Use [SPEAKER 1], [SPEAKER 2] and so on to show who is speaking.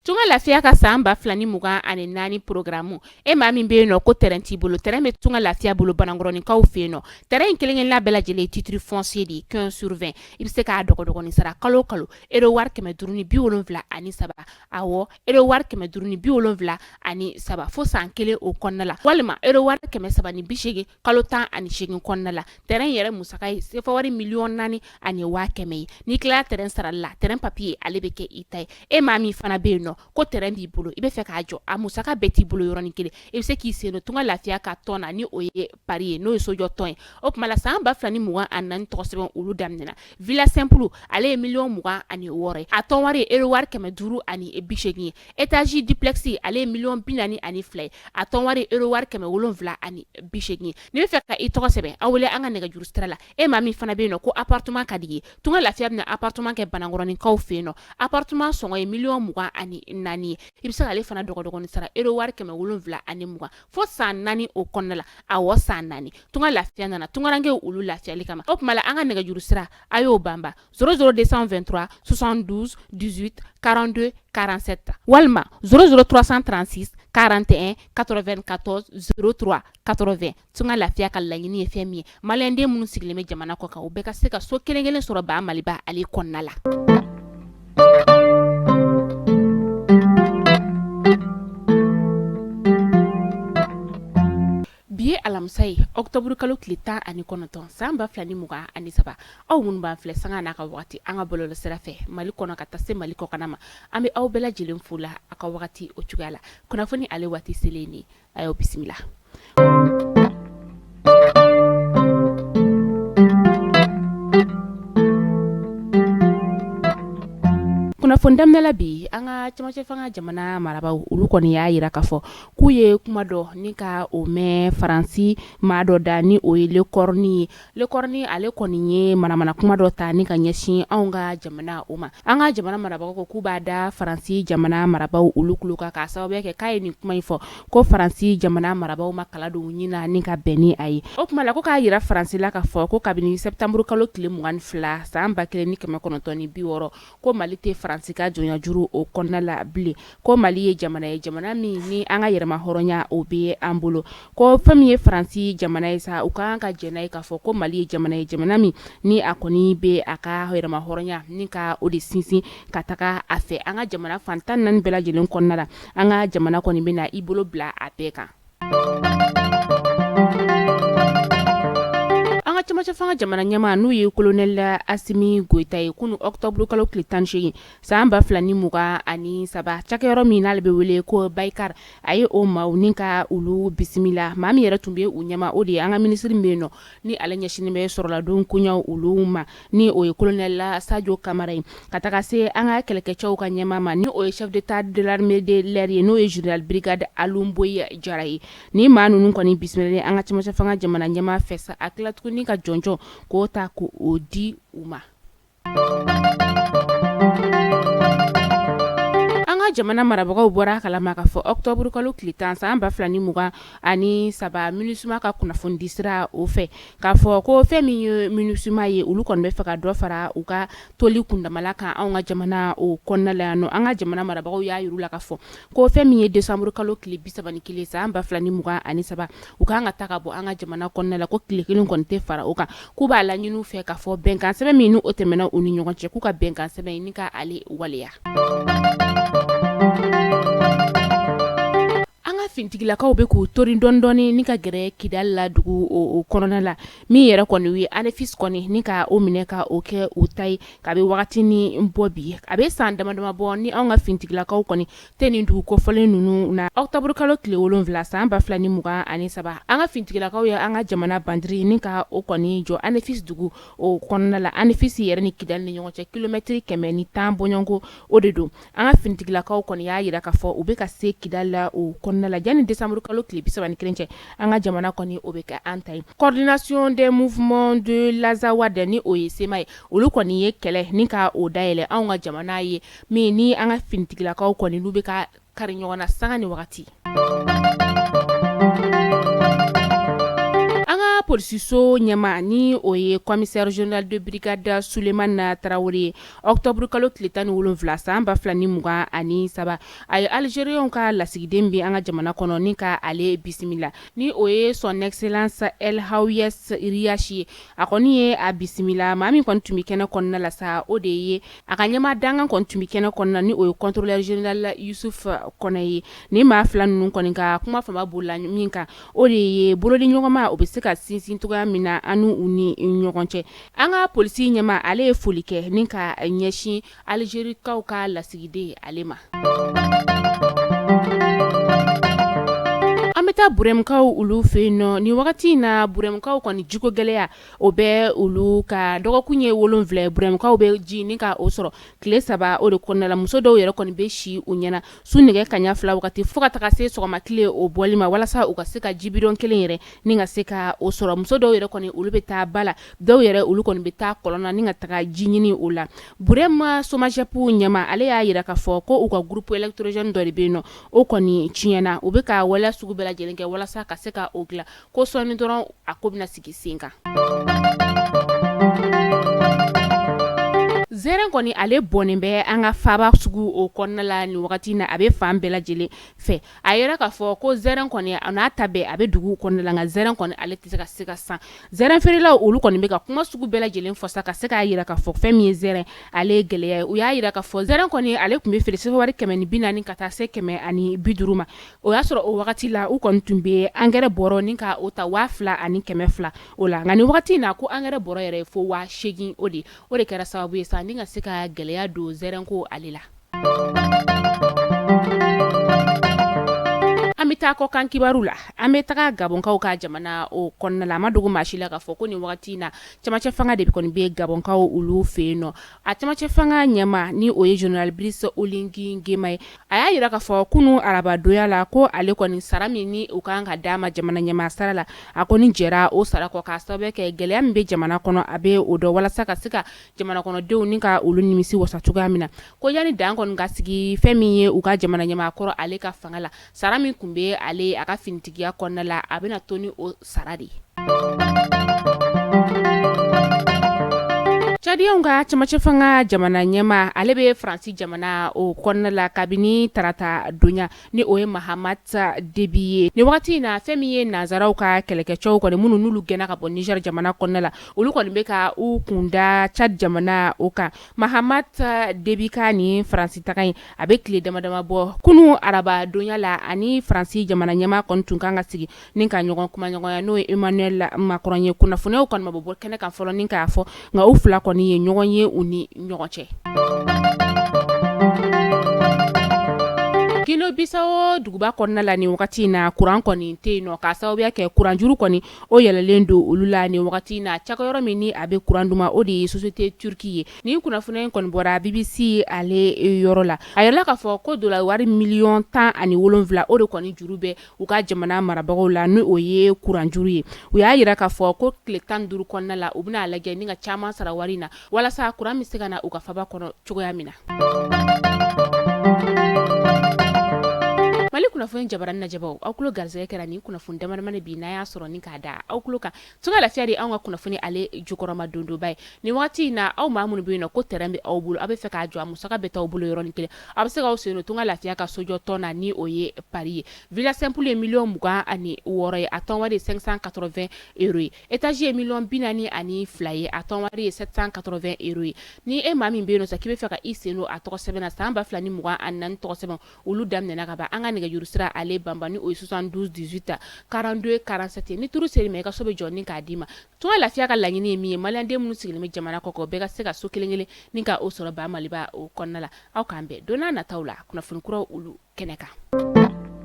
[SPEAKER 1] Tunga lafiya ka san 2024 programme e maa min bɛ yen nɔ ko terrain t'i bolo, terrain bɛ Tunga lafiya bolo Banankɔrɔninkaw fɛ yen nɔ. Terrain in kelen-kelenna bɛɛ lajɛlen ye titre foncier de ye 15 sur 20. I bɛ se k'a dɔgɔdɔgɔnin sara kalo o kalo euro wari 573, awɔ euro wari 573 fo san kelen o kɔnɔna la, walima euro wari 380 kalo 18 kɔnɔna la. Terrain yɛrɛ musaka ye sefa wari 4,1 million ye. N'i tilala terrain sarali la, terrain papier ale bɛ kɛ i ta ye. E maa min fana bɛ yen nɔ ko terrain b'i bolo, i bɛ fɛ k'a jɔ, a musaka bɛɛ t'i bolo yɔrɔnin kelen, i bɛ se k'i sen don Tunga lafiya ka tɔn na, ni o ye pari ye, n'o ye sojɔ tɔn ye. O tuma la san 2024 tɔgɔ sɛbɛn olu daminɛna. Villa simple ale ye 26 million ye, a tɔn wari ye euro wari 580 ye. Étage duplex ale ye 42 million ye, a tɔn wari ye euro wari 780 ye. N'i bɛ fɛ ka i tɔgɔ sɛbɛn, aw wele an ka nɛgɛjuru sira la. E maa min fana bɛ yen nɔ ko appartement ka di i ye, Tunga lafiya bɛna appartement kɛ Banankɔrɔninkaw fɛ yen nɔ. Appartement sɔngɔ ye 24 million ye. I bɛ se k'ale fana dɔgɔdɔgɔnin sara euro wari 720 fo san 4 o kɔnɔna la. Awɔ, san 4. Tunga lafiya nana tungarankew olu lafiyali kama. O tuma la an ka nɛgɛjuru sira, a y'o banba 00 223 72 18 42 47 walima 00 336 41 94 03 80. Tunga lafiya ka laɲini ye fɛn min ye, maliyɛnden minnu sigilen bɛ jamana kɔ kan, u bɛɛ ka se ka so kelen kelen sɔrɔ ba Maliba ale kɔnɔna la. Bi ye alamisa ye, octobre kalo tile 19 san 2023. Aw minnu b'an filɛ sanga n'a ka wagati an ka bɔlɔlɔ sira fɛ Mali kɔnɔ ka taa se Mali kɔkanna ma, an bɛ aw bɛɛ lajɛlen fo la aw ka wagati o cogoya la. Kunnafoni ale waati selen nin, a y'aw bisimila. Kunnafoni daminɛ la bi, an ka cɛmancɛ fanga jamana marabaaw olu kɔni y'a jira k'a fɔ k'u ye kuma dɔ ni ka o mɛn Faransi maa dɔ da, ni o ye Lecornu ye. Lecornu ale kɔni ye manamana kuma dɔ ta ni ka ɲɛsin anw ka jamana o ma. An ka jamana marabagaw ko k'u b'a da Faransi jamana marabaaw olu tulo kan, k'a sababu kɛ k'a ye nin kuma in fɔ ko Faransi jamana marabaaw ma kala don ɲin na ni ka bɛn ni a ye. O tuma la ko k'a jira Faransi la k'a fɔ ko kabini septembre kalo tile 22 san 1960, ko Mali tɛ Faransi ka jɔnyajuru o kɔnɔna la bilen, ko Mali ye jamana ye, jamana min ni an ka yɛrɛmahɔrɔnya o bɛ an bolo, ko fɛn min ye Faransi jamana ye sa, u ka kan ka jɛn n'a ye k'a fɔ ko Mali ye jamana ye, jamana min ni a kɔni bɛ a ka yɛrɛmahɔrɔnya ni ka o de sinsin ka taga a fɛ. An ka jamana fan 14 bɛɛ lajɛlen kɔnɔna la, an ka jamana kɔni bɛna i bolo bila a bɛɛ kan. An ka cɛmancɛ fanga jamana ɲɛmaa, n'o ye colonel Asimi Goyita ye, kunun octobre kalo tile 18 san 2023, cakɛyɔrɔ min n'ale bɛ wele ko Baykar, a ye o maaw ni ka olu bisimila. Maa min yɛrɛ tun bɛ u ɲɛma, o de ye an ka minisiri min bɛ yen nɔ ni ale ɲɛsinnen bɛ sɔrɔladon koɲɛw olu ma, ni o ye colonel Sajo Kamara ye, ka taga se an ka kɛlɛkɛcɛw ka ɲɛmaa ma, ni o ye chef d'état de l'armée de l'air ye, n'o ye général brigade Alou Jara ye. Ni maa ninnu kɔni bisimilalen an ka cɛmancɛ fanga jamana ɲɛmaa fɛ sa, a tila tuguni ka jɔnjɔn k'o ta k'o di u ma. An ka jamana marabagaw bɔra a kalama k'a fɔ octobre kalo tile 10 san 2023 MINUSMA ka kunnafonidi sira o fɛ, k'a fɔ ko fɛn min ye MINUSMA ye, olu kɔni bɛ fɛ ka dɔ fara u ka toli kundamala kan anw ka jamana o kɔnɔna la yan nɔ. An ka jamana marabagaw y'a jira u la k'a fɔ ko fɛn min ye décembre kalo tile 31 san 2023, u ka kan ka taa ka bɔ an ka jamana kɔnɔna la, ko tile kelen kɔni tɛ fara o kan. K'u b'a laɲini u fɛ k'a fɔ bɛnkan sɛbɛn min n'o tɛmɛna u ni ɲɔgɔn cɛ, k'u ka bɛnkan sɛbɛn in ka ale waleya. An ka finitigilakaw bɛ k'u tori dɔɔni dɔɔni ni ka gɛrɛ Kidali la dugu o kɔnɔna la, min yɛrɛ kɔni ye Anefis kɔni ni ka o minɛ ka o kɛ u ta ye kabi wagati ni bɔ bi. A bɛ san dama dama bɔ ni anw ka finitigilakaw kɔni tɛ nin dugu kofɔlen ninnu na. Octobre kalo tile 7 san 2023, an ka finitigilakaw ye an ka jamana bandiri ni ka o kɔni jɔ Anefis dugu o kɔnɔna la. Anefis yɛrɛ ni Kidali ni ɲɔgɔn cɛ kilomɛtiri 110 bɔɲɔgɔnko o de don. An ka finitigilakaw kɔni y'a jira k'a fɔ u bɛ ka se Kidali la o kɔnɔna la. Yanni décembre kalo tile 31 cɛ, an ka jamana kɔni o bɛ kɛ an ta ye. Coordination des mouvements de l'Azawad, ni o ye CMA ye, olu kɔni ye kɛlɛ ni ka o dayɛlɛ anw ka jamana ye min ni an ka finitigilakaw kɔni n'u bɛ ka kari ɲɔgɔn na sanga ni wagati. An ka polisiso ɲɛmaa ni o ye commissaire général de brigade Sulemana Tarawele ye octobre kalo tile 17 san 2023, a ye Algériens ka lasigiden bɛ an ka jamana kɔnɔ ni ka ale bisimila, ni o ye son excellence El Haouès Riachi ye. A kɔni ye a bisimila. Maa min kɔni tun bɛ kɛnɛ kɔnɔna la sa, o de ye a ka ɲɛmaa dankan kɔni tun bɛ kɛnɛ kɔnɔna, ni o ye contrôleur général Yusuf Kɔnɛ ye. Ni maa fila ninnu kɔni ka kuma fanba bolila min kan, o de ye bolodiɲɔgɔnma o bɛ se ka sinsin cogoya min na an u ni ɲɔgɔn cɛ. An ka polisi ɲɛmaa, ale ye foli kɛ ni ka ɲɛsin Algerikaw ka lasigiden ale ma. An bɛ taa Burɛmukaw olu fɛ yen nɔ nin wagati in na. Burɛmukaw kɔni jiko gɛlɛya o bɛ olu kan. Dɔgɔkun ye 7, Burɛmukaw bɛ ji ni ka o sɔrɔ tile 3 o de kɔnɔna la. Muso dɔw yɛrɛ kɔni bɛ si u ɲɛna su nɛgɛ kanɲɛ 2 wagati fo ka taga se sɔgɔma tile o bɔli ma, walasa u ka se ka jibidɔn kelen yɛrɛ ni ka se ka o sɔrɔ. Muso dɔw yɛrɛ kɔni olu bɛ taa ba la, dɔw yɛrɛ olu kɔni bɛ taa kɔlɔn na ni ka taga ji ɲini o la. Burɛmu SOMAGEP ɲɛmaa, ale y'a jira k'a fɔ ko u ka groupe électrogène dɔ de bɛ yen nɔ, o kɔni tiɲɛna. U bɛ ka waleya sugu bɛɛ lajɛlen kɛ walasa ka se ka o dilan, ko sɔɔni dɔrɔn a ko bɛna sigi sen kan. Zɛrɛn kɔni ale bɔnnen bɛ an ka faaba sugu o kɔnɔna la nin wagati in na, a bɛ fan bɛɛ lajɛlen fɛ. A yira k'a fɔ ko zɛrɛn kɔni a n'a ta bɛɛ a bɛ dugu kɔnɔna la, nka zɛrɛn kɔni ale tɛ se ka san. Zɛrɛn feerelaw olu kɔni bɛ ka kuma sugu bɛɛ lajɛlen fɔ sa ka se k'a jira k'a fɔ fɛn min ye zɛrɛn ale ye gɛlɛya ye. U y'a jira k'a fɔ zɛrɛn kɔni ale tun bɛ feere sefa wari 140 ka taa se 150 ma. O y'a sɔrɔ o wagati la u kɔni tun bɛ angɛrɛ bɔrɔ ni ka o ta 2200 o la, nka nin wagati in na ko angɛrɛ bɔrɔ yɛrɛ ye fo 8000. O de kɛra sababu ye sa ni ka se ka gɛlɛya don zɛrɛnko ale la. An bɛ taa kɔkan kibaru la. An bɛ taga Gabɔnkaw ka jamana o kɔnɔna la. A ma dogo maa si la k'a fɔ ko nin wagati in na camancɛ fanga de kɔni bɛ Gabɔnkaw olu fɛ yen nɔ. A camancɛ fanga ɲɛmaa ni o ye général Brice Oligui Nguema ye, a y'a jira k'a fɔ kunun arabadonya la ko ale kɔni sara min ni u kan ka d'a ma jamana ɲɛmaa sara la, a kɔni jɛra o sara kɔ, k'a sababu kɛ gɛlɛya min bɛ jamana kɔnɔ a bɛ o dɔn, walasa ka se ka jamana kɔnɔdenw ni ka olu nimisi wasa cogoya min na. Ko yanni dan kɔni ka sigi fɛn min ye u ka jamana ɲɛmaa kɔrɔ ale ka fanga la, sara min tun bɛ ale a ka finitigiya kɔnɔna la, a bɛna to ni o sara de ye. Cadiyɛnw ka camancɛ fanga jamana ɲɛmaa, ale bɛ Faransi jamana o kɔnɔna la kabini tarata donya, ni o ye Mahamat Debi ye. Nin wagati in na, fɛn min ye nansaraw ka kɛlɛkɛcɛw kɔni minnu n'olu gɛnna ka bɔ Niger jamana kɔnɔna la, olu kɔni bɛ ka u kunda Tchad jamana o kan. Mahamat Debi ka nin Faransi taga in, a bɛ tile dama dama bɔ. Kunun araba donya la, ani Faransi jamana ɲɛmaa kɔni tun kan ka sigi ni ka ɲɔgɔn kumaɲɔgɔnya, n'o ye Emmanuel Macron ye. Kunnafoniyaw kɔni ma bɔ kɛnɛ kan fɔlɔ ni k'a fɔ, nka u fila kɔni ye ɲɔgɔn ye u ni ɲɔgɔn cɛ. Guinée Bissau duguba kɔnɔna la nin wagati in na, kuran kɔni tɛ yen nɔ, k'a sababuya kɛ kuranjuru kɔni o yɛlɛlen don olu la nin wagati in na. Cakɛyɔrɔ min ni a bɛ kuran d'u ma, o de ye société turque ye. Nin kunnafoniya in kɔni bɔra BBC ale yɔrɔ la. A yirala k'a fɔ ko dollar wari miliyɔn 17, o de kɔni juru bɛ u ka jamana marabagaw la, ni o ye kuranjuru ye. U y'a jira k'a fɔ ko tile 15 kɔnɔna la, u bɛna a lajɛ ni ka caman sara wari in na, walasa kuran bɛ se ka na u ka faba kɔnɔ cogoya min na. Mali kunnafoni jabaranin lajɛbaaw, aw tulo garisɛgɛ kɛra nin kunnafoni damadamani bi n'a y'a sɔrɔ ni k'a da aw tulo kan. Tunga Lafiya de anw ka kunnafoni ale jukɔrɔma dondoba ye nin waati in na. Aw maa minnu bɛ yen nɔ ko terrain bɛ aw bolo, aw bɛ fɛ k'a jɔ, a musaka bɛ t'aw bolo yɔrɔnin kelen, aw bɛ se k'aw sen don Tunga Lafiya ka sojɔ tɔn na, ni o ye Paris ye. Villa simple ye miliyɔn 26 ye, a tɔn wari ye 580 euros ye. Étage ye miliyɔn 42 ye, a tɔn wari ye 780 euros ye. Ni e maa min bɛ yen nɔ sa k'i bɛ fɛ ka i sen don a tɔgɔ sɛbɛn na, san 2024 tɔgɔ sɛbɛn olu daminɛna ka ban. An ka nɛgɛjuru sira ale banban, ni o ye 72 18 42 47. Ni turu ser'i ma, i ka so bɛ jɔ ni k'a d'i ma. Tunga Lafiya ka laɲini ye min ye, maliyɛnden minnu sigilen bɛ jamana kɔ kan, bɛɛ ka se ka so kelen kelen ni ka o sɔrɔ ba Maliba o kɔnɔna la. Aw k'an bɛn don n'a nataw la kunnafoni kuraw olu kɛnɛ kan.